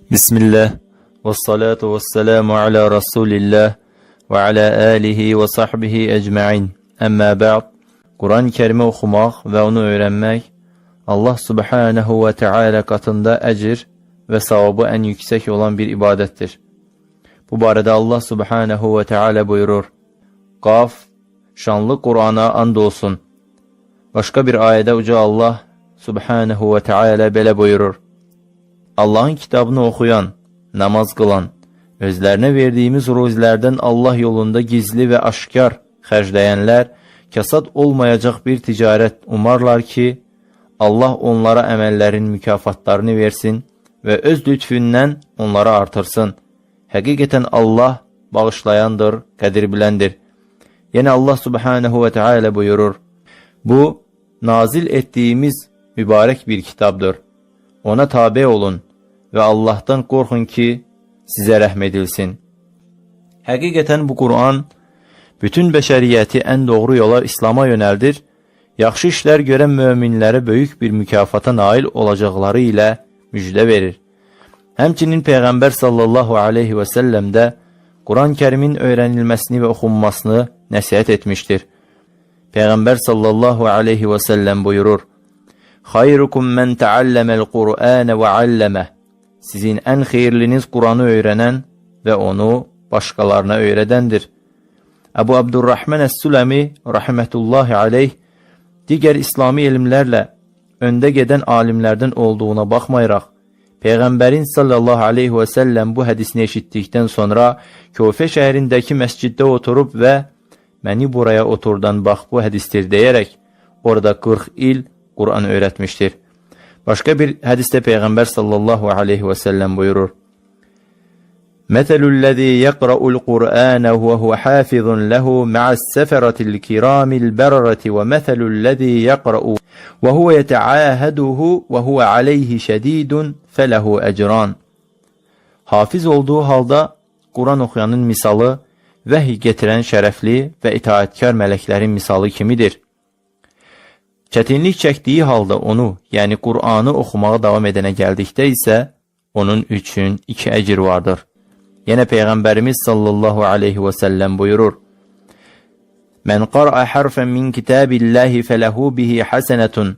Bismillah, və salatu və selamu ala Rasulillah və ala alihi və sahbihi ecmain. Əmmə bə'd, Quran-ı Kərimi oxumaq və onu öyrənmək Allah subhanahu və teala qatında əcr və savabı ən yüksək olan bir ibadətdir. Bu barədə Allah subhanahu və teala buyurur: Qaf, şanlı Qurana and olsun. Başqa bir ayədə uca Allah subhanahu və teala belə buyurur: Allahın kitabını oxuyan, namaz qılan, özlərinə verdiyimiz ruzilərdən Allah yolunda gizli və aşkar xərcləyənlər kasad olmayacaq bir ticarət umarlar ki, Allah onlara əməllərin mükafatlarını versin və öz lütfündən onlara artırsın. Həqiqətən Allah bağışlayandır, qədir biləndir. Yenə Allah subhanahu və teala buyurur: Bu, nazil etdiyimiz mübarək bir kitabdır. Ona tabe olun və Allahdan qorxun ki, sizə rəhm edilsin. Həqiqətən bu Quran bütün bəşəriyyəti ən doğru yola İslam'a yönəldir, yaxşı işlər görən möminlərə böyük bir mükafata nail olacaqları ilə müjdə verir. Həmçinin Peyğəmbər sallallahu aleyhi və səlləm də Quran-ı Kərimin öyrənilməsini və oxunmasını nəsihət etmişdir. Peyğəmbər sallallahu aleyhi və səlləm buyurur: Xayrukum men teallemel Qur'ane ve allemeh. Sizin ən xeyirliniz Qur'anı öyrənən və onu başqalarına öyrədəndir. Əbu Abdurrahman Əs-Süləmi rahmetullahi aleyh digər İslami elmlərlə öndə gedən alimlərdən olduğuna baxmayaraq, Peyğəmbərin sallallahu aleyhi və səlləm bu hədisini eşitdikdən sonra Kufə şəhərindəki məsciddə oturub və məni buraya oturdan bax bu hədisdir deyərək orada 40 il Quran öyrətmişdir. Başqa bir hədisdə Peyğəmbər sallallahu aleyhi və səlləm buyurur: Məsəlü'l-lezî yeqra'u'l Qur'ane ve huve hafizun lehu ma'as seferetil kiramil berereti ve meselü'l-lezî yeqra'u ve huve yeteaheduhu ve huve aleyhi şedidun felehu ecran. Hafiz olduğu halda Quran oxuyanın misalı vəhiy getirən şərəfli və itaətkar mələklərin misalı kimidir. Çətinlik çəkdiyi halda onu, yəni Qur'anı oxumağa davam edənə gəldikdə isə onun üçün iki əcr vardır. Yenə Peyğəmbərimiz sallallahu aleyhi və səlləm buyurur: Mən qara'a harfən min kitabillahi fələhu bihi hasenetun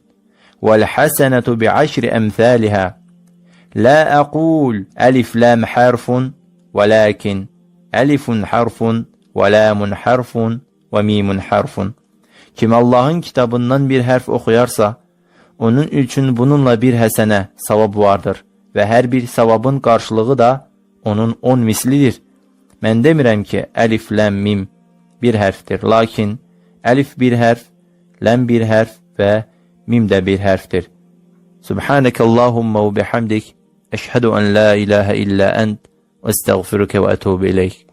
vel hasenetu bi aşri emsaliha. La aqul alif lam harfun velakin alifun harfun ve lamun harfun ve mimun harfun. Kim Allahın kitabından bir hərf oxuyarsa, onun üçün bununla bir həsənə, savab vardır və hər bir savabın qarşılığı da onun 10 mislidir. Mən demirəm ki, əlif, ləm, mim bir hərfdir, lakin əlif bir hərf, ləm bir hərf və mim də bir hərfdir. Subhaneke Allahumma və bihamdik, əşhədu ən la ilahə illə ənt və estəğfiruke və ətubu ileyk.